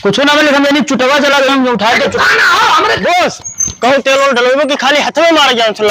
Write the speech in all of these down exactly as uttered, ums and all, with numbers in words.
कुछ ना मिले, हम यानी चुटवा चला गए, हम उठा के चुट- ना, ना, हमरे बॉस, कहूँ तेल ओल डलवेबो कि खाली हथवे मार गया, मतलब।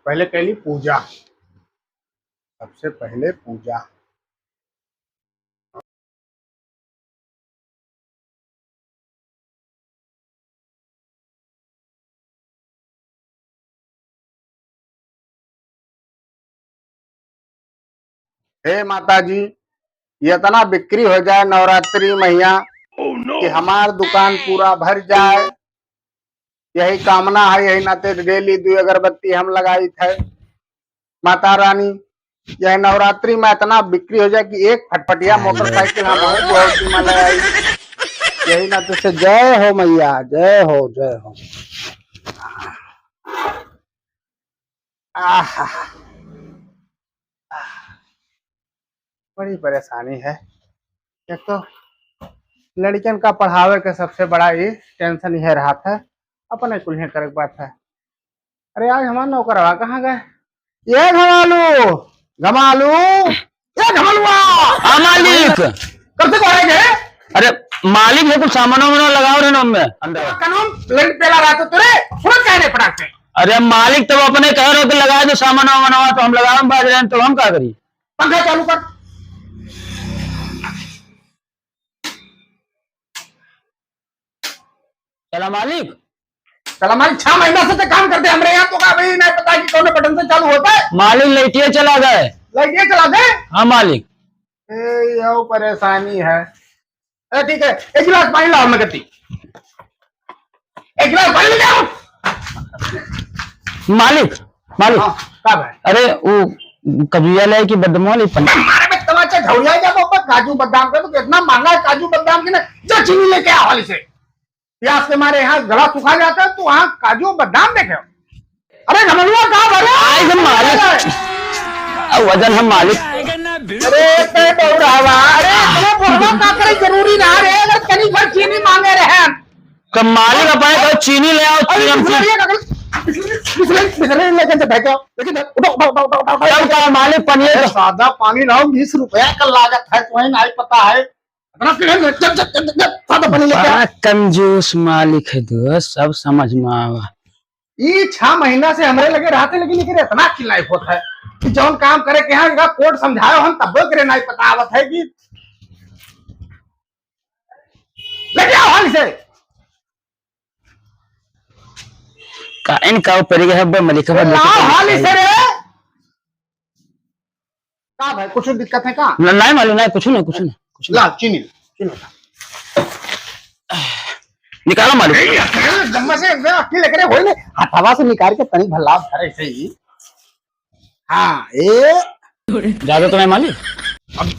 पहले कैली पूजा, सबसे पहले पूजा। हे माता जी, इतना बिक्री हो जाए नवरात्रि महीना कि हमार दुकान पूरा भर जाए, यही कामना है। यही नाते डेली दुई अगरबत्ती हम लगाइत है। माता रानी, यह नवरात्रि में इतना बिक्री हो जाए कि एक फटफटिया मोटरसाइकिल हम बहुत बहुत में ले आई। यही नाते से जय हो मैया, जय हो, जय हो। आहा, बड़ी परेशानी है। एक तो लड़कियन का पढ़ावे के सबसे बड़ा ये टेंशन यह रहत है, अपने कुल्हे करे के बात है। अरे आज हमार नौकरवा कहाँ गए? ये घमालू, घमालू, ये घमलुआ। हाँ मालिक। कब से कह रहे थे? अरे मालिक है, कुछ सामान वामान लगाओ रे ना में अंदर। कानून लड़ पेला रहा तो तेरे फुरत कहने पड़ा थे। अरे मालिक, तब अपने कह रहे हो कि लगा दो सामान वामान, तो हम लगावे में बाज रहे हैं, तो हम का करी? पंखा चालू कर। चला मालिक। चला मालिक, छह महीना से तो काम करते हमरे यहाँ, तो का भाई नहीं पता कि कौन बटन से चालू होता है? मालिक, लाइटिया चला गए। लाइटिया चला गए? हाँ मालिक। ए, यो परेशानी है। ए, ठीक है, एक गिलास पानी लाओ, मैं करती। एक गिलास पानी ले आओ। मालिक, मालिक। हाँ, का भाई? अरे, वो कबिया ले कि बदमवा ले पन- मारे में तमाचा झौड़िया जा बाबा, काजू बादाम का तो कितना महंगा है काजू बादाम की ना, जो चीनी लेके आओ हाली से। प्यास के मारे यहाँ गला सूखा जाता है, तो वहाँ काजू बादाम देखे। अरे घमलुआ का भरे? आई हम मालिक। अब वजन हम मालिक। अरे ते बौरावा, अरे इतना बौरावा का करे जरूरी ना रे, अगर तनी भर चीनी मांगे रहे हम। तो मालिक अपने को चीनी ले आओ, अरे चीनी। बिस्लरी, बिस्लरी, बिस्लरी लेके से फेंको। लेकिन उठो, उठो, उठो। तब का मालिक पनिया अरे तो सादा पानी लाओ, बीस रुपया का लागत है, तुम्हें नहीं पता है। इतना पीने में जब, जब, जब, जब, सादा पानी लेके आ। बड़ा कंजूस मालिक है दोस्त, सब समझ में आवा। ई छह महीना से हमरे लगे रहते, लेकिन एकरे इतना चिल्लाई होत है कि जौन काम करे के यहाँ एकरा कोर्ट समझायो हम तब्बो एकरे नाई पता आवत है कि लेके आओ हाल से। का इनका ऊपर ये है, बे मलिकवा लाओ लेके हाल से रे। का भाई, कुछ दिक्कत है का? न-, नहीं मालूम, नहीं, कुछ नहीं, कुछ नहीं, कुछ नहीं। ला, चीनी, चीनी। निकालो मालिक। ए, जम्मा से एकदम अक्की लग रहे, होई नहीं। हथवा से निकाल के तनी भल्ला धरे से ही। हाँ, ए। ज्यादा तो नहीं मालिक। अब,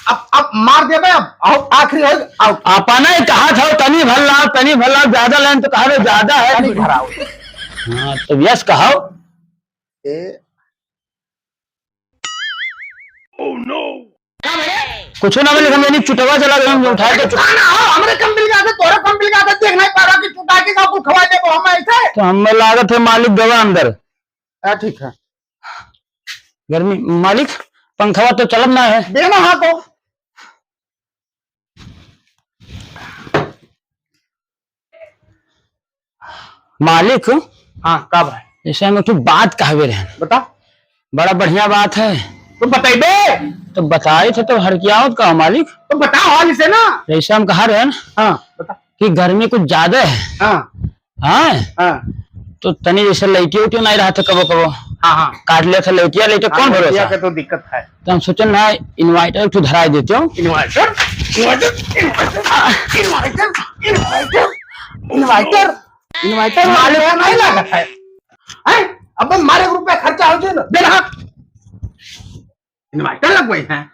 अब, अब मार देबे, अब, आओ, आखिरी हो, आओ। अपना ही कहा था, तनी भल्ला, तनी भल्ला, ज्यादा लेन तो कहा रे, ज्यादा है। तनी भराओ। हाँ, तो यस कहाओ। ए। कुछ ना मिले, हम यानी चुटवा चला गए, हम उठा के चुट- ना, ना, हो, हमरे कम बिल का था, तोरे कम बिल का था, देख नहीं पा रहा कि चुटा के का कुछ खवा दे, वो हम ऐसे। तो हमें लागत है मालिक गवा अंदर। हाँ, ठीक है। गर्मी, मालिक, पंखवा तो चलत ना है। देना हाँ तो। मालिक। हाँ, का भाई? जैसे हम एक ठो बात कहवे रहन। बता। बड़ा बढ़िया बात है। तो बताइबे। तो बताए थे तो हरकियावत का मालिक। तो बताओ हाल से ना। जैसे हम कहा रहन। हाँ, बता। कि गर्मी कुछ ज्यादा है। हाँ। हाँ। हाँ। तो तनी जैसे लाइटियो उटियो नहीं रहा था कबो कबो। हाँ, हाँ। काट लिया था लाइटिया, लाइटिया हाँ, कौन भरोसा? लाइटिया का तो दिक्कत है। तो हम सोचन ना inverter एक ठो धराई देते हो। Inverter, inverter, inverter, inverter, inverter, inverter, inverter मालिक नहीं लागत है। हैं? अब मारे रुपया खर्चा हो जाए ना, दे रहा। Inverter लगवाई है,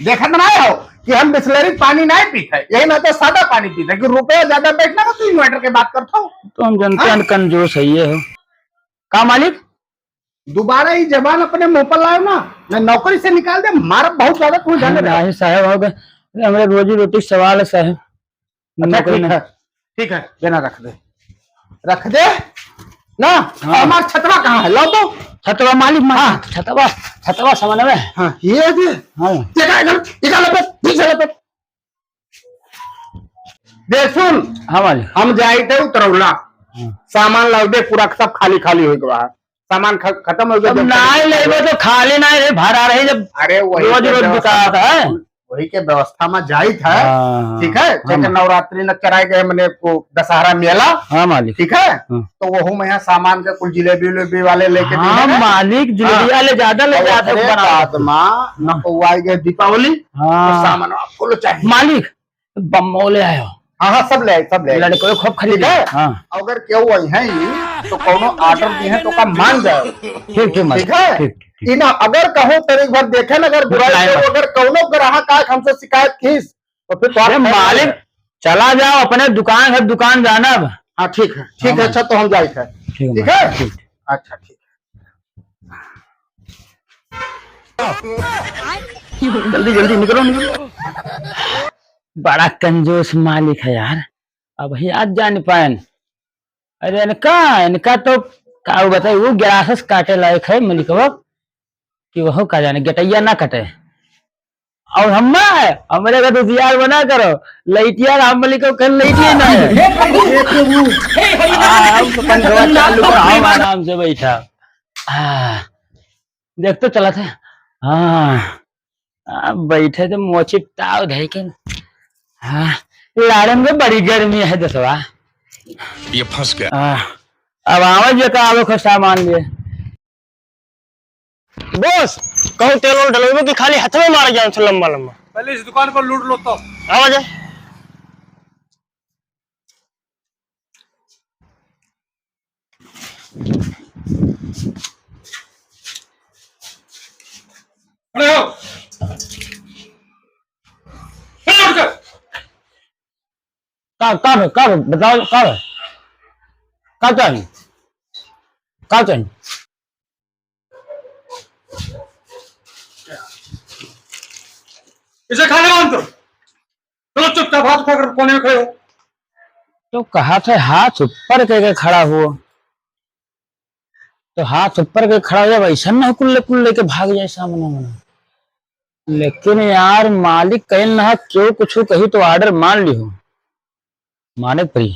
देखत ना हो कि हम बिसलेरी पानी नहीं पीते, यही ना तो सादा पानी पीते, कि रुपया ज्यादा बैठना हो तो inverter के बात करता हो। तो हम जनते हैं हाँ? कंजूस है ये हो। का मालिक? दोबारा ये जबान अपने मुंह पर लाओ ना, मैं नौकरी से निकाल दे, मारब बहुत ज्यादा, तू जाने रहे। नहीं साहब, हो गए, हमरे रोजी रोटी के सवाल है साहब। अच्छा, नौकरी ठीक नहीं। है। ठीक है, देना, रख दे, रख दे ना। हाँ। हमार छतवा कहाँ है? लाओ तो। छतवा मालिक, मालिक, हाँ। छतवा, छतवा सामान में। हाँ, ये दे। हाँ। देखा इधर, इधर लपेट, पीछे लपेट। दे सुन। हाँ मालिक। हम जाइत है उतरौला। हाँ। सामान लाओ दे, पूरा सब खाली खाली हो गवा है। सामान ख-, खत्म हो गया, अब जब नाय तक लेबे तो खाली नाय रहे, भरा रहे जब अरे वही रोज के रोज व्यवस्था बिकात में, है। वही के व्यवस्था में जाइत है। हाँ, ठीक है, हाँ, जैसे हाँ। नवरात्रि न कराए गए, मने को दशहरा मेला। हाँ मालिक। ठीक है, हाँ। तो वहू में यहाँ सामान के कुल जिलेबी उलेबी वाले लेके हाँ, दीहे हैं। मालिक, जिलेबी हाँ। वाले ज्यादा ले और जाते ओकरे बनावत। बाद में न हाँ। पौआई गए दीपावली, हाँ। तो सामान आपको लो चाहिए। मालिक, बम ले आयो। हाँ, हाँ, सब ले आई, सब ले आई। लड़के खूब खरीदे। ठीक है? हाँ। अगर केहू आई है ही, तो कौनो order दिहे तो का मान जाओ। ठीक, ठीक, मालिक। ठीक है? ठीक, ठीक। ई ना, अगर कहूँ तनिक भर देखे ना, अगर बुराई नहीं, करो, नहीं। अगर कौनो ग्राहक आए हमसे शिकायत कीस, तो फिर तो आप अरे खैर मालिक, नहीं। चला जाओ अपने दुकान है, दुकान जानब। हाँ, ठीक है, ठीक हाँ, है, मालिक। अच्छा, तो हम जाइत है। ठीक है, ठीक मालिक, है? ठीक। अच्छा, ठीक है। जल्दी, जल्दी निकलो, निकलो। बड़ा कंजूस मालिक है यार, अबहीं आज जान पाएन। अरे इनका, इनका तो का बताई, वो ग्रासस काटे लायक है मलिकवा, कि वह का जाने गटैया ना कटे। और हम ना है, हमरे का तो जियार बना करो, लइटिया राम मलिक को कल लइटिया ना है। हे प्रभु, हे प्रभु, हे हरि राम आ, कृष्ण पंखवा जगन्नाथ चालू करो, हम प्रेमानंद। आराम से बैठा। आ, देख तो चला था। हाँ, आ, बैठे तो मोची ताव धई के। हाँ, लाड़न में बड़ी गर्मी है दसवा। ये फंस गया। हाँ, अब आवे जे का आवे खो सामान लिए। बॉस, कहूँ तेल ओल डलवेबो कि खाली हथवे मारे जान से लंबा लंबा? पहले इस दुकान को लूट लो तो। आवा जा। खड़े हो। खड़े हो उठकर। का, का, का, बताओ, का, का चाहिए? का चाहिए? इसे खाने वाला तो चलो चुपचाप हाथ उठाकर कोने में खड़े हो। तो कहा था हाथ ऊपर करके खड़ा हो, तो हाथ ऊपर करके खड़ा हो जाए, ऐसा ना कुल्ले कुल्ले के भाग जाए सामने वाला। लेकिन यार मालिक कहीं ना क्यों कुछ कही तो order मान ली हो, माने पड़ी।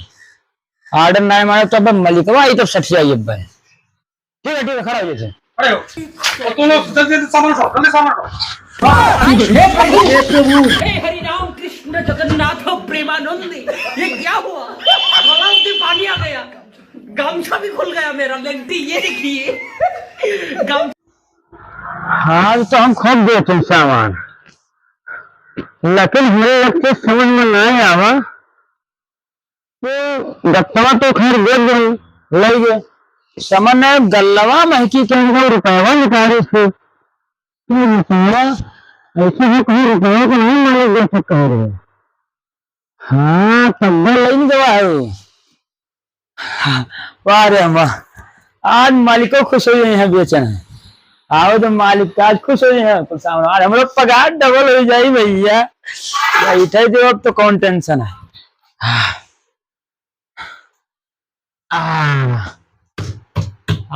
Order ना माने तो अब मलिकवा आई तब सठ जाइए अब भाई। ठीक है, ठीक है, खड़ा हो जाइए। खड़े हो। और तुम लोग जल्दी जल्दी सामान उठाओ, जल्दी सामान उठाओ। हे प्रभु, हे प्रभु। हे हरि राम कृष्ण जगन्नाथ प्रेमानंद, ये क्या हुआ? गला में पानी आ गया, गमछा भी खुल गया मेरा, लेंटी ये देखिए। गम- आज तो हम खूब बेचन सामान, लेकिन हमरे लोग के समझ में नहीं आवा। तो गत्तवा तो खैर बेच गए, ले गए। समझ में गल्लवा महकी के हमको रुपयवा निकाले थे। तो रुपयवा ऐसे ही कहीं रुपयवा को नहीं मालिक दे सकता है। हाँ, तब ले गवा है। हाँ, वाह रे वाह। आज मालिको खुश हो गए हैं बेचन है। आओ तो मालिक आज खुश हो गए हैं, कुल सामान। आज हमरो पगार double हो जाई भैया। बैठे जो अब तो कौन tension है। हाँ। आ,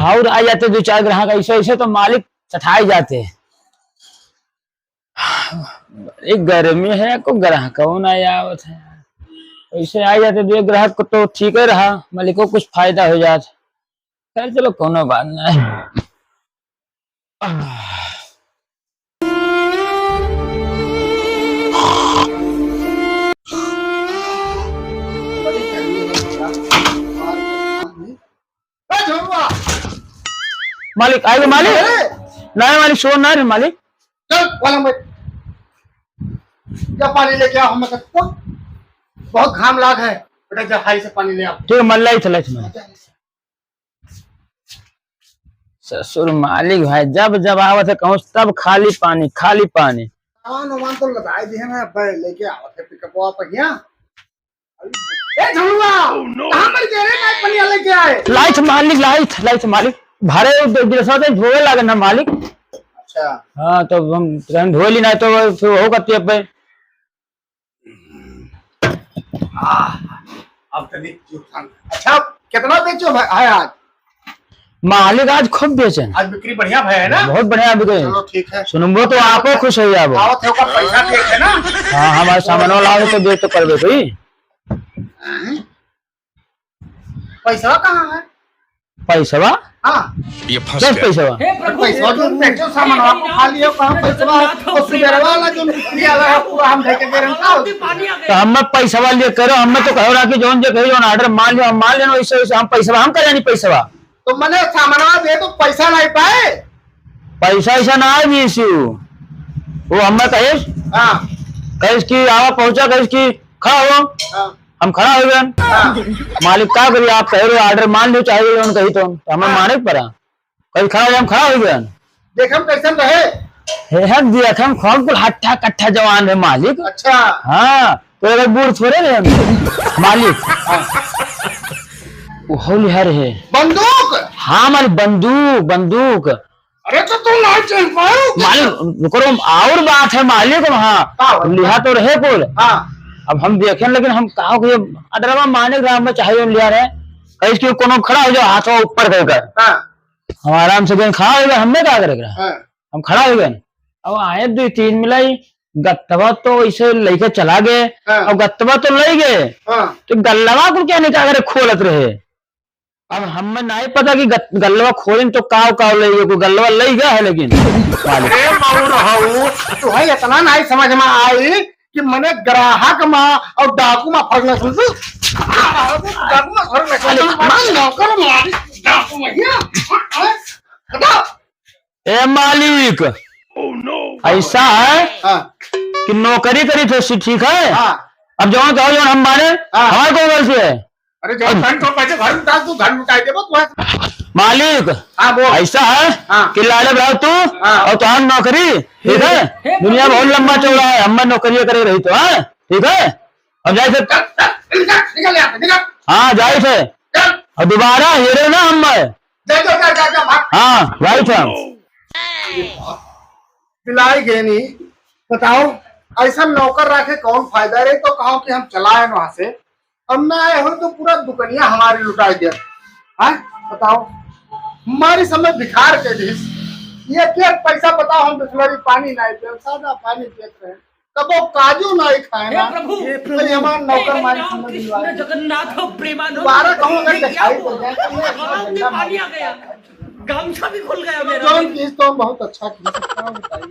और आ जाते दो चार ग्राहक ऐसे, ऐसे तो मालिक सठाए जाते। एक गर्मी है, को ग्राहक कौन आया आवत है। ऐसे आ जाते दो ग्राहक को तो ठीक ही रहा, मालिक को कुछ फायदा हो जात। खैर चलो, कोनो बात नहीं। ए झुलुआ। मालिक, आइए मालिक। अरे! नहीं मालिक, शोर ना रे मालिक। चल, वाला में। जा पानी लेके आ, हम तो बहुत घाम लाग है। बेटा, जा हाली से पानी ले आ। ठीक है, मैं लाई थे, लाई थे, मालिक। ससुर मालिक भाई, जब जब आवत है कहूँ, तब खाली पानी, खाली पानी। सामान वामान तो लदाए दिए ना, अब लेके आवत है पिकअपवा पहिया। ए झुलुआ, कहाँ पर गए रे, मैं पनिया लेके आए। लाइट मालिक, लाइट, लाइट मालिक। भरे उ गिलासवा तो धोवे लागे ना मालिक। अच्छा। हाँ, तो हम तुरंत धो ली ना, तो फिर वो करती है पे। आह, अब तनी चुप थान। अच्छा, कितना बेचो है, है आज? मालिक, आज खूब बेचन। आज बिक्री बढ़िया भय है ना? बहुत बढ़िया बिके। चलो, ठीक है। सुनबो तो आपो खुश हो जाबो। आवत है, ओकर पैसा देख है ना? हाँ, हमारे सामानवा लाओ तो बेच तो करबे भाई। हैं? पैसा कहाँ है? पैसवा? हाँ। ये फंस बस गया। पैसवा? हे प्रभु, पैसवा जो बेचो सामानवा को खा लियो, कहाँ पैसवा? वो सुबेरवा वाला जो मिस्त्री आला है, पूरा हम लेके दे रहे हैं, का हो? तो हमें पैसवा लिए करो, हमें तो कहो रहा कि जौन जे कही, जौन order मान लियो, हम मान लेनो, ऐसे, ऐसे हम पैसवा, हम करे नहीं पैसवा। तो मने सामानवा दे तो पैसा नहीं पाए। पैसा ऐसा ना है भी issue। वो हमें कहिस, हाँ। कहिस कि आवा पहुंचा, कहिस कि खड़ा हो। हाँ। हम खड़ा हो गए। हाँ। मालिक का करी, आप कह रहे हो order मान लो, चाहे जौन कही तो, तो हमें हाँ। माने के पड़ा। कहीं खड़ा हो, हम खड़ा हो गए। देखम कैसन रहे? हे, हम देखम खूब कुल हट्ठा कट्ठा जवान रहे मालिक। अच्छा। हाँ, तो अगर बूढ़ थोड़े रहे हम। मालिक। हाँ। वो होलिहार है। बंदूक? हाँ, मालिक, बंदूक, बंदूक। अरे, तो तू ना चल पायो? मालिक, रुको, रुको, और बात है मालिक, वहाँ। का बात? लिहा तो रहे कुल। हाँ। अब हम देखें, लेकिन हम कहा कि ये अडरवा माने ग्राम में चाहे हम लिहा रहे, कहीं कि कोनो खड़ा हो जाओ, हाथवा ऊपर कर कर। हाँ। हम आराम से गए, खड़ा हो गए, हमने का करे रहा? हाँ। हम खड़ा हो गए। अब आए दो तीन मिलाई, गत्तवा तो ऐसे लेके चला गए, हाँ। अब गत्तवा तो ले गए, हाँ। तो गल्लवा को क्या नहीं का करे खोलत रहे। अब हमें नहीं पता कि गत-, गल्लवा खोलें तो काव काव ले गए, कोई गल्लवा ले गया है लेकिन। अरे मऊ रहू, तू है इतना नहीं समझ में आई कि मने ग्राहक मा और डाकू मा फर्क नहीं समझू। डाकू मा फर्क नहीं समझू। अरे, मान नौकर मारी, डाकू मा, ये, हाँ, हटा। ए मालिक, ऐसा है हाँ। कि नौकरी करी थे सी, ठीक है? हाँ। अब जौन कहो जौन हम माने, हाँ। हमारे को गलती है। अरे जौन अब धन को पैसे घर में डाल, तू घर में डाल दे, बस। मालिक, हाँ, बोल। ऐसा है हाँ। कि लाले बढ़ाओ तू हाँ। और तुम्हारी नौकरी, ठीक है? हे दुनिया प्रभु, बहुत लंबा चौड़ा है, हम नौकरी करे रही तो, हाँ? ठीक है? अब जाए थे। चल, चल, निकल, निकल यहाँ से, निकल। हाँ, जाए थे। चल। और दोबारा हेरे ना हम। जा, जा, जा, जा, जा, भाग। हाँ, right है। बिलाई गए नहीं, बताओ, ऐसा नौकर रखे कौन फायदा रे? तो कहो कि हम चलाए वहां से, हम ना आए हो तो पूरा दुकनिया हमारी लुटाई दे। हाँ, बताओ, हमारी समय भिखार के लिए ये क्या पैसा बताओ, हम बिस्लरी पानी नहीं पिए, सादा पानी पिए रहे। कबो काजू नहीं खाए हे ना। प्रभु, अरे हमारे नौकर मालिक समझ नहीं आए। जगन्नाथ प्रेमानंद। दोबारा कहूँ अगर दिखाई पड़ जाए तो ये भगवान के पानी आ गया। गमछा भी खुल गया मेरा। जौन चीज तो हम बहुत अच्छा की सकता हूँ, बताइए।